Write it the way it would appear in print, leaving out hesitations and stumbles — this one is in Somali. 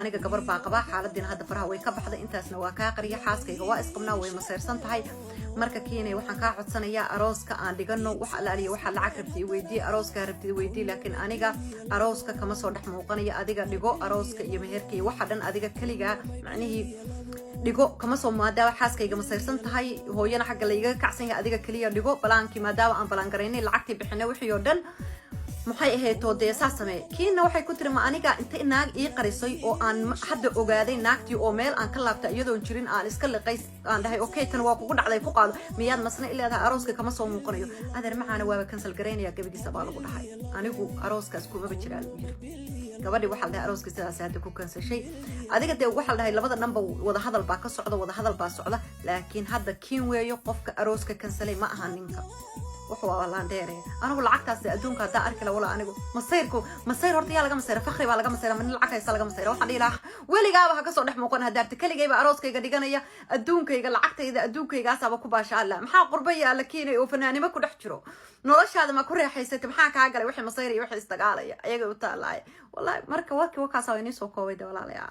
Aniga gabar baa qabaa, xaaladiina hadda faraha way ka baxday. Intaasna waa kaa qariya. Xaaskayga waa isqabnaa, way masayrsan tahay. Marka Kiinay, waxaan kaa codsanayaa arooska aan dhigano. Wax alaaliya waxaa lacag rabtay weydii, arooskaa rabtay weydii, laakiin aniga arooska kama soo dhex muuqanayo. Adiga dhigo arooska iyo meherka iyo waxa dhan, adiga keligaa macnihii dhigo. Kama soo, maadaama xaaskayga masayrsan tahay, hooyana xagga laygaga kacsan yahay, adiga keliya dhigo balaankii, maadaama aan balaan garaynay, lacagtii bixinay, wixii oo dhan. Maxay ahayd oo dee saa samee. Kiina waxay ku tiri: "Ma aniga inta naag ii qarisay oo aan hadda ogaaday naagtii oo meel aan ka laabtay iyadoon jirin, aan iska liqay, aan dhahay okay, tan waa kugu dhacday, ku qaado, miyaad masna i leedahay arooska kama soo muuqanayo? Adeer macaana, waaba cancel garaynaya gabagiisa," baa lagu dhahay. "Anigu arooskaas kumaba jiraa," lagu yiri. Gabadhii waxaa la dhahay arooska sidaas hadda ku cancelshay. Adiga dee waxaa la dhahay labada dhanba wada hadal baa ka socda, wada hadal baa socda, laakiin hadda Kiin weeyo qofka arooska cancelay, ma aha ninka. Wuxuu waa laandheere. Anigu lacagtaas adduunka haddaa arki la wala, anigu masayrku masayr horta yaa laga masayra? Fakri baa laga masayra, ma nin lacag haysta laga masayra? Waxaan dhihi lahaa weligaaba ha kasoo dhex muuqan. Haddaarta keligayba arooskayga dhiganaya, adduunkayga, lacagtayda, adduunkaygaasaba ku baasha alla. Maxaa qurba yaalla, Kiinay, oo fanaanimo ku dhex jiro? Noloshaada ma ku reexaysatay? Maxaa kaa galay wixii masayraya, wixii isdagaalaya? Ayagay u taalaaya wallahi. Marka warkii wakaasa waa inii soo koobay de, walaalayaal.